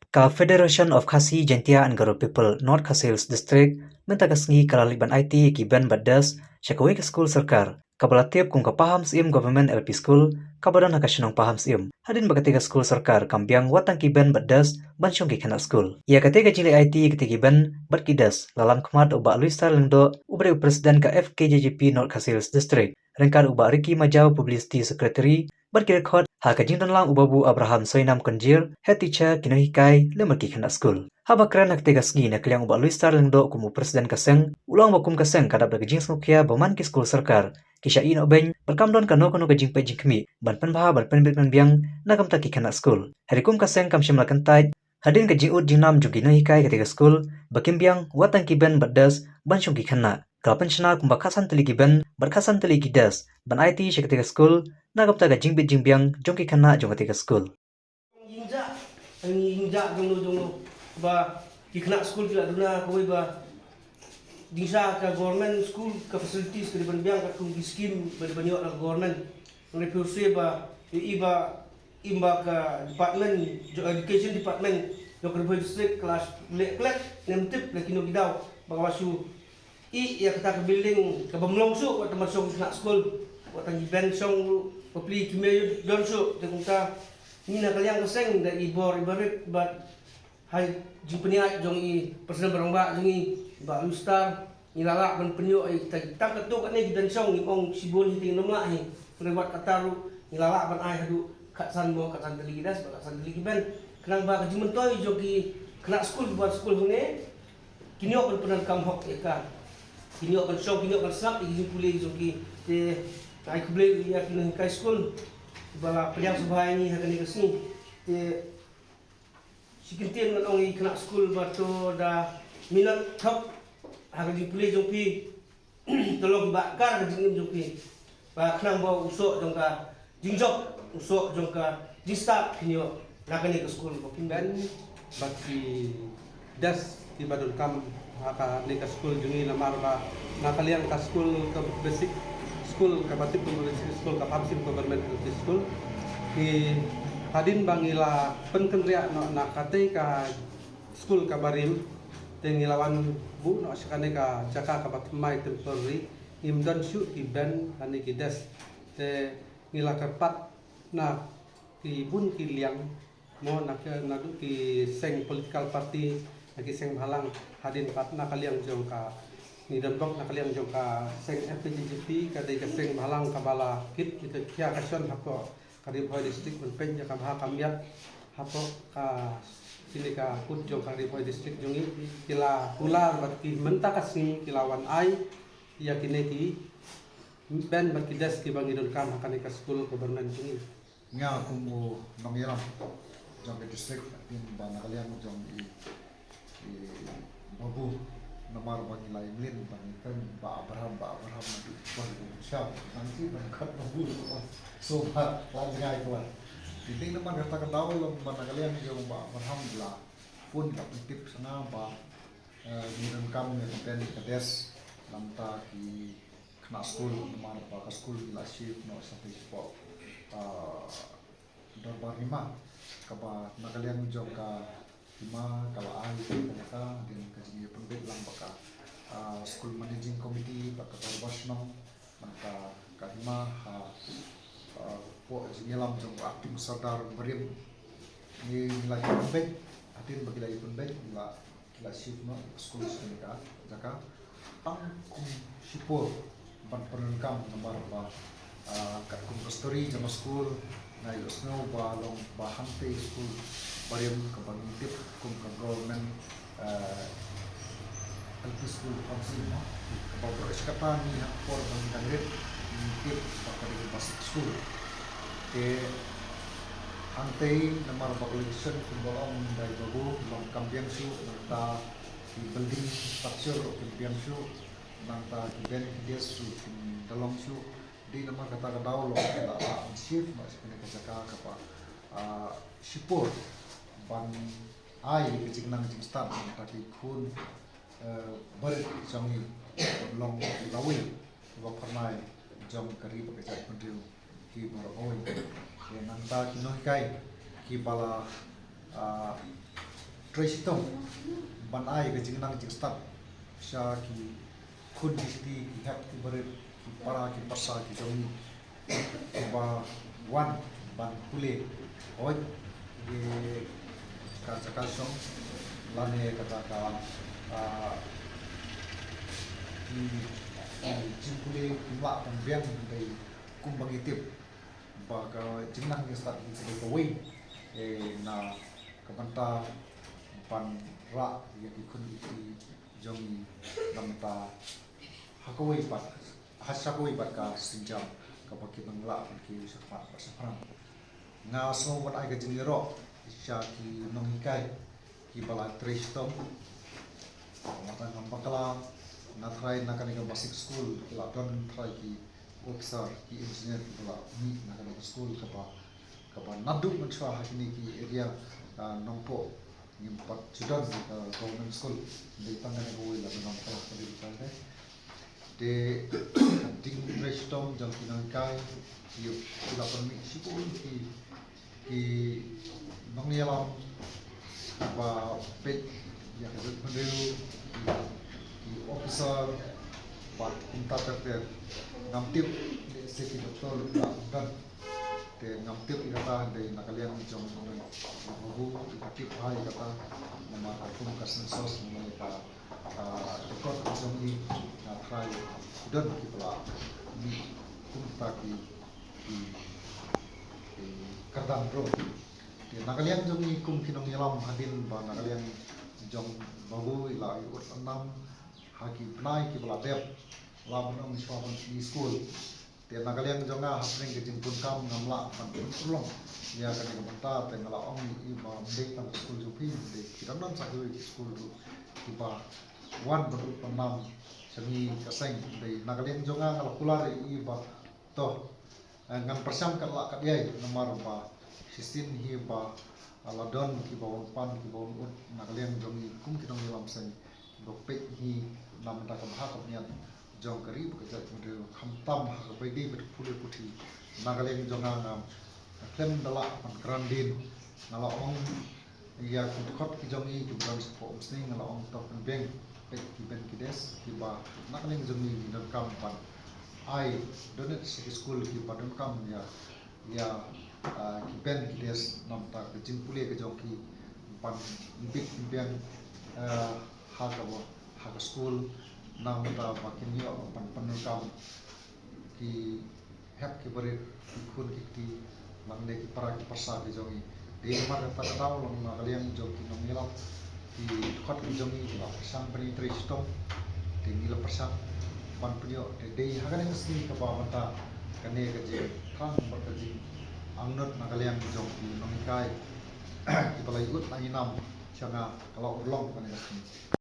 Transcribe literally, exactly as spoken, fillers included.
Ka Federation of Khasi Jaintia and Garo People North Khasi Hills District mynta ka sngi ka la leit ban aiti ïa ki bench bad desk sha kawei ka skul sorkar kaba la tip kum ka Pahamsyiem Government L P School kaba don ha ka shnong Pahamsyiem. Hadien ba katei ka skul sorkar kam biang wat tang ki bench bad desk ban shong ki khynnah skul. Ïa katei ka jingleit aiti ïa katei ki bench bad ki desk la lam khmat da u Bah Louistar Lyngdoh uba dei u President ka F K J G P North Khasi Hills District, ryngkat u Bah Ricky Majaw, Publicity Secretary, bad ki dkhot ha ka jingdonlang u Babu Abraham Soinam Kynjir, Head Teacher, ki nonghikai lem bad ki khynnah skul. Haba kren ha katei ka sngi na ka liang u Bah Louistar Lyngdoh kum u President ka seng, u la ong ba kum ka seng ka dap da ka jingsngewkhia ba man ki skul sorkar ki shah ïeh noh beiñ bad kam don kano kano ka jingpeit jingkhmih ban pynbha ban pynbit pynbiang na ka bynta ki khynnah skul. Hynrei kum ka seng kam shym la kyntait hadien ka jingud jingnam jong ki nonghikai katei ka skul ba kim biang wat tang ki bench bad desk ban shong ki khynnah. Ka la pynshna kumba khatsan tylli ki bench bad khatsan tylli ki desk ban aiti sha katei ka skul na ka bynta ka jingbit jingbiang jong ki khynnah jong katei ka skul. Ïing jah, ïing jah jong no jong no ba ki khynnah skul ki la duna kawei ba jingshisha ka government school ka facilities ka dei ban biang katkum ki scheme ba dei ban ïoh na ka government. Hynrei phi ïohi ba i ba i ba ka department jong education department jong ka Ri Bhoi District ka la leh klet ne ym tip la kino ki daw ba ka la shu ïeh ïa kata ka building kaba ym long shuh wat tang ban shong ki khynnah skul, wat tang ki bench shong ruh bapli ki mei don shuh. Te kumta ngi na ka liang ka seng da i bor i barit bad ha jingpynïaid jong i President ba rangbah jong ngi Bah Louistar, ngi la lah ban pynïoh ïa kita tang katto katne ki bench shong, ngi ong shibun hi te ngim lah hi. Hynrei wat kata ruh ngi la lah ban ai haduh khatsan mo khatsan tylli ki desk bad khatsan tylli ki bench. Khnang ba ka jingmyntoi jong ki khynnah skul kiba wan skul hangne kin ïoh ban pyndonkam hok ïa ka, kin ïoh ban shong, kin ïoh ban sngap ïa ki jingpule jong ki. Te nga ai khublei ïa ki nonghikai skul ba la pdiang sngewbha ïa ngi ha kane ka sngi. Te shi kyntien ngan ong ïa ki khynnah skul ba to da minot thok ha ka jingpule jong phi. To long kiba kar ha ka jingim jong phi ba khnang ba u soh jong ka jingjop, u soh jong ka jingstad phin ïoh na kane ka skul ba phin ben. Bad ki desk kiba donkam ha kane ka skul jong ngi, namar ba na ka liang ka skul ka basic school kaba tip kum basic school ka Pahamsyiem Government L P School, ki hadien ba ngi la pynkynriah noh na katei ka skul kaba rim, te ngi la wan buh noh sha kane ka jaka kaba thymmai temporary, ngim don shuh ki bench lane ki desk. Te ngi la kyrpad na ki bun ki liang mo, na ki, naduh ki seng political party, na ki seng bhalang, hadien pat na ka liang jong ka, ngi don bok na ka liang jong ka seng F K J G P, ka dei ka seng bhalang kaba la kit ïa ka, ïa ka shon hapoh ka Ri Bhoi District ban peit ïa ka bha ka miat hapoh ka, kine ka pud jong ka Ri Bhoi District jong ngi. Ki la kular bad ki mynta ka sngi ki la wan ai ïa kine ki bench bad ki desk kiba ngi donkam ha kane ka skul government jong ngi. Nga kum u nongïalam jong ka district, hadien ba na ka liang jong i i Babu, namar ba ngi la ïa mlien ba ngi kren Bah Abraham, Bah Abraham, naduh ba ngi sngewsih ban kren Babu. So ba la jngai kwah. Te dei namar kata ka daw long ba na ka liang jong Bah Abraham la phone, la pyntip sha nga ba, eh, ngi donkam ïa ka bench ka desk na ka bynta ki khynnah skul, namar ba ka skul ngi la shift noh shatei shapoh, ah, Dorbar Hima, kaba na ka liang jong ka hima ka la ai ka jaka, hadien ka jingïapynbeit lang bad ka, ah, school managing committee bad ka dorbar shnong, bad ka, ka hima ha, ah, hapoh jingïalam jong ka acting sordar barim. Ngi la ïapynbeit, hadien ba ki la ïapynbeit ngi la ki la shift noh ïa ka skul sha kane ka jaka. Tang kum shipor ban pyndonkam namar ba, ah, katkum ka story jong ka skul, nga ïohsngew ba long ba hangtei skul barim kaba ngi tip kum ka government, ah, L P school council mo, kaba baroh shi katta ngi ha ka por ba ngi dang rit ngi tip ba ka dei ka basic school. Te hangtei namar ba ka location kumba ong da i Babu long kam biang shuh, nangta ki building structure ruh kim biang shuh, nangta ki bench ki desk ruh kim da long shuh. Dei namar kata ka daw long ka la lah ban shift noh sha kane ka jaka kaba, ah, shipor ban ai ka jingnang jingstad nangta ki khun, eh, barit jong ngi ban long ki lawei kiba phyrnai jong ka ri bad ka jaitbynriew ki baroh kawei. Te nangta ki nonghikai kiba la, ah, Trei shitom ban ai ka jingnang jingstad sha ki khun ki kti, ki hep ki barit, ki para ki parsa ki jong ngi kiba wan ban pule hoi ïa ka jaka shong lane kata ka, ah, ki, ki jingpule kim lah ban biang, hynrei kumba ngi tip ba ka jingnang jingstad hi ka dei kawei, eh, na ka bynta ban rah ïa ki khun ki kti jong ngi na bynta ha kawei pat, ha sha kawei pat ka sienjam kaba ki nang lah ban kiew shakhmat bad shaphrang. Nga sngew ban ai ka jingïaroh sha ki nonghikai kiba la trei shitom. Nga tang ngam bakla, nga tharai na kane ka basic school ki la don tharai ki officer, ki engineer kiba la mih na kane ka school kaba, kaba naduh mynshuwa ha kine ki area, ah, Nongpoh ngim pat ju don, ah, government school. Dei tang kane kawei la don, ngam bakla ka dei ka dei. Te ka ding trei shitom jong ki nonghikai, ki, ki la pynmih shibun ki, ki nongïalam ba peit ïa ka jaitbynriew, ki, ki officer bad kumta ter ter. Ngam tip lehse ki doktor ruh la don. Te ngam tip ïa kata, hynrei na ka liang jong u Babu, ïa ka tip bha ïa kata, namar ka kum ka census, namar ka, ah, record ka jong ngi, nga tharai don kiba la mih kumta ki, ki, ki kyrdan ruh. Te na ka liang jong ngi kum ki nongïalam, hadien ba na ka liang jong Babu i la ïoh nam ha ki bnai kiba la dep, la ban ong shuwa ban plie skul. Te na ka liang jong nga, hapdeng ka jingpun kam ngam lah ban pynurlong ïa kane ka bynta, te nga la ong ïa i ba ym dei tang ka skul jong phi, dei ki dang don sa kiwei ki skul ruh kiba wan ban ud ban nam sha ngi ka seng. Dei na ka liang jong nga, nga la kular ïa i ba to, eh, ngan pyrshang katba lah katba ïai, namar ba shisien hi ba, ah, la don kiba wan pan, kiba wan ud na ka liang jong ngi kum ki nongïalam seng, kiba peit hi na ka bynta ka bha ka bniat jong ka ri bad ka jaitbynriew, khamtam ha kaba ïadei bad ka pule puthi. Na ka liang jong nga, nga khlem da lah ban kren dien, nga la ong ïa ki dkhot ki jong ngi kiba don shapoh Umsning, nga la ong to pynbiang peit ki bench ki desk kiba na ka liang jong ngi ngi donkam ban ai donate sha ki skul kiba donkam ïa, ïa, ah, ki bench ki desk na bynta ka jingpule ka jong ki, ban pynbiang, ah, ha kaba, ha ka skul na bynta ba kin ïoh ban pyndonkam ki hep ki barit, ki khun ki kti, nangne ki para ki parsa ki jong ngi. Dei namar kata ka daw, long na ka liang jong ki nongïalam, ki dkhot ki jong ngi ki la pyrshang ban ïatrei shitom. Te ngi la pyrshang ban pynïoh, te dei ha kane ka sngi kaba mynta kane ka jingthrang bad ka jingangnud na ka liang jong ki nonghikai kiba la ïoh nam sha nga ka la urlong kane ka sngi.